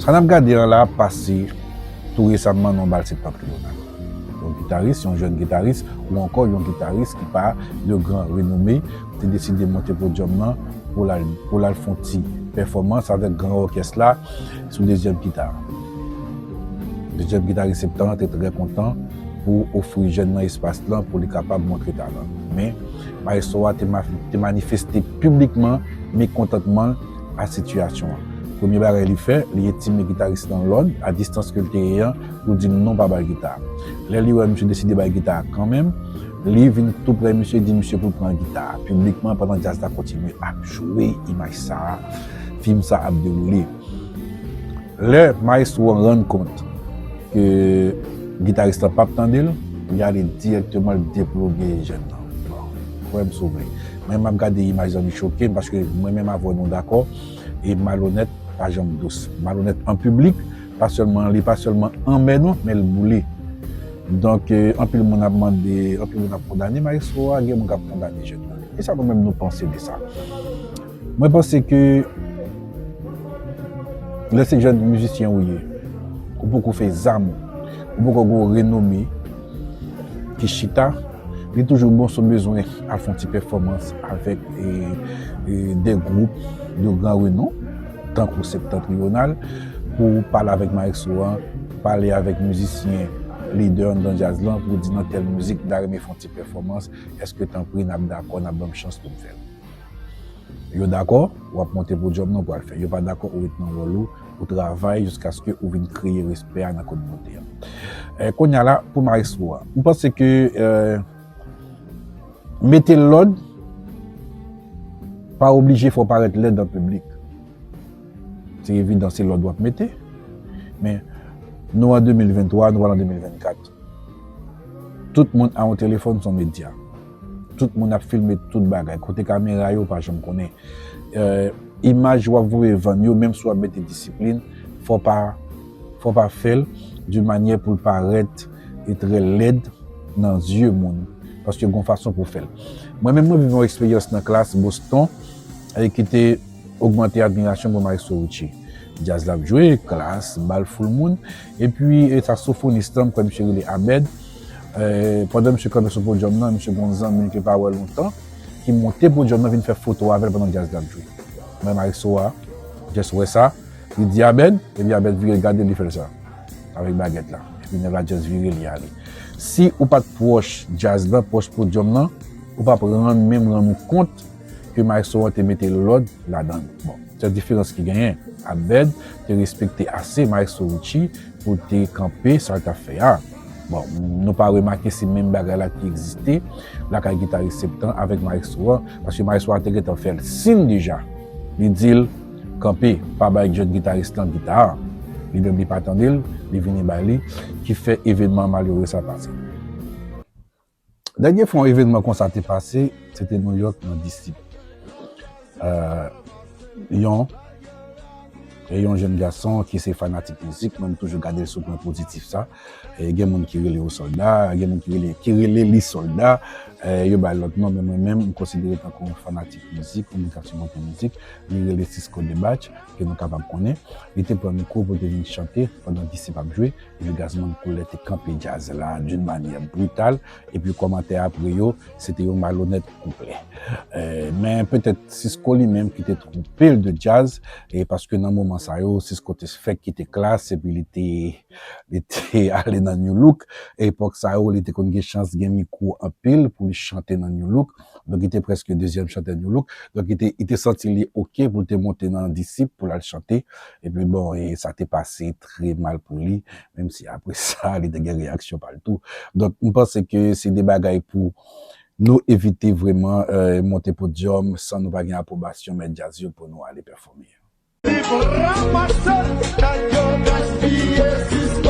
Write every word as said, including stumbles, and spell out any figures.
Sa n ap gade an la ap pase tou resamman nan yon bal septantriyonal. Yon gitaris, yon jèn gitaris, ou ankò yon gitaris ki pa de gran renome, te deside monte podyòm nan pou l al, pou l al fè yon ti pèfòmans avèk gran òkès la sou dezyèm gita. Dezyèm gitaris septan an te trè kontan pou ofri jèn nan espas lan pou li kapab montre talan l. Men, maestro a te, ma, te manifeste piblikman mekontantman l a sitiyasyon an. Premye bagay li fè, li entime gitaris lan lòd, a distans ke l te ye an, pou di l non, pa ba l gita a. Lè li wè misye deside ba l gita a kanmenm, li vin tou prè misye, di misye pou l pran gita a piblikman pandan djaz la kontinye ap jwe. Imaj sa a, fim sa ap dewoule. Lè maestro an rann kont ke gitaris lan p ap tande l, li ale dirèkteman, l deploge jèn nan. Bon, frè m, si w vle. Mwen, m ap gade imaj lan, li choke m, paske mwen menm avè w, nou dakò, e malonèt pa janm dous. Malonèt an piblik, pa sèlman, li pa sèlman anmè nou, men l boule. Donk, eh, anpil moun ap mande, anpil moun ap kondane maestro a, gen moun k ap kondane jèn nan. Kisa nou menm nou panse de sa? Mwen panse ke lè se jèn mizisyen ou ye, ou poko fè zam, ou poko gen yon renome ki chita, li toujou bon si w bezwen al fè yon ti pèfòmans avèk, e, e, de gwoup de gran renon, tankou Septantriyonal, pou w pale avèk maestro an, pale avèk mizisyen lidè anndan djaz lan, pou w di nan tèl mizik, m ta renmen fè yon ti pèfòmans, èske tanpri n ap dakò, n ap ban m chans pou m fè l? Yo dakò, w ap monte podyòm nan, ou pral fè. Yo pa dakò, ou ret nan wòl ou, ou travay jiskaske ou vin kreye respè a nan kominote a. Eh, kounye a la, pou maestro a, m panse ke, eh, mete lòd pa oblije fè w parèt lèd an piblik. Se evidan, se lòd w ap mete. Men, nou an de mil venntwa, nou pral an de mil vennkat. Tout moun a yon telefòn, se yon medya. Tout moun ap filme tout bagay. Kote kamera yo, pa janm konnen. Eh, imaj w ap voye vann yo, menm si w ap mete disiplin, fò w pa, fò w pa fè l d'une manière pou l parèt e trè lèd nan zye moun. Paske gon fason pou fè l. Mwen menm, mwen viv yon eksperyans nan klas Boston, eh, ki te ogmante admirasyon pou Maestro Richie. Djaz l ap jwe, klas, bal full moun. Epi, e, saksofonis lan, m kwè misye rele Abed. Eh, pandan misye kanpe sou podyòm nan, misye gon zanmi l ke pa wè lontan, ki monte podyòm nan vin fè foto avè l pandan djaz la ap jwe. Mwen, maestro a, just wè sa, li di Abed, epi Abed vire l gade l, li fè l sa, avèk bagèt la. Epi nèg la just vire, li ale. Si ou pa t pwòch djaz lan, pwòch podyòm nan, ou p ap rann, menm rann ou kont ke maestro an te mete lòd ladan l. Bon, sèl diferans ki genyen, Abed te respekte ase Maestro Richie pou l te kanpe sa l t ap fè a. Bon, nou pa remake si menm bagay la ki egziste lakay gitaris Septan avèk maestro an, paske maestro a te gentan fè l siy deja. Li di l, kanpe, pa bay jèn gitaris lan gita a. Li menm li pa tande l, li vini bay li, ki fè evènman malere sa pase. Dènye fwa yon evènman konsa te pase, se te Nouyòk nan Disip. Eh, yon, e yon jèn gason ki se fanatik mizik, mwen m toujou gade l sou pwen pozitif sa. E gen moun ki rele yo sòlda, gen moun ki rele, ki rele li sòlda. Eh, yo bay lòt non, men mwen menm, m konsidere tankou yon fanatik mizik, yon moun k ap sipòte mizik. Li rele Cisco Debach, ke nou kapab konnen. Li te pran mikwo pou l te vin chante pandan Disip ap jwe. Epi Gazman Koulè te kanpe djaz la d'une manière brutale, epi kòmantè apre yo, se te yon malonèt konplè. Eh, men petèt Cisco li menm ki te twonpe l de djaz, e paske nan moman sa yo, Cisco te fèk kite klas, epi li te, li te ale nan Nu Look. Epòk sa yo, li te konn gen chans gen mikwo anpil pou li chante nan Nu Look. Donk, li te prèske dezyèm chantè Nu Look. Donk, li te, li te santi li oke pou l te monte nan Disip pou l al chante. Epi, bon, e sa te pase trè mal pou li, menm si apre sa, li te gen reyaksyon pa l tou. Donk, m panse ke se de bagay pou nou evite vrèman, eh, monte podyòm san nou pa gen apwobasyon mèt djaz yo pou nou ale pèfòme. Ranmase tèt yo gaspiye.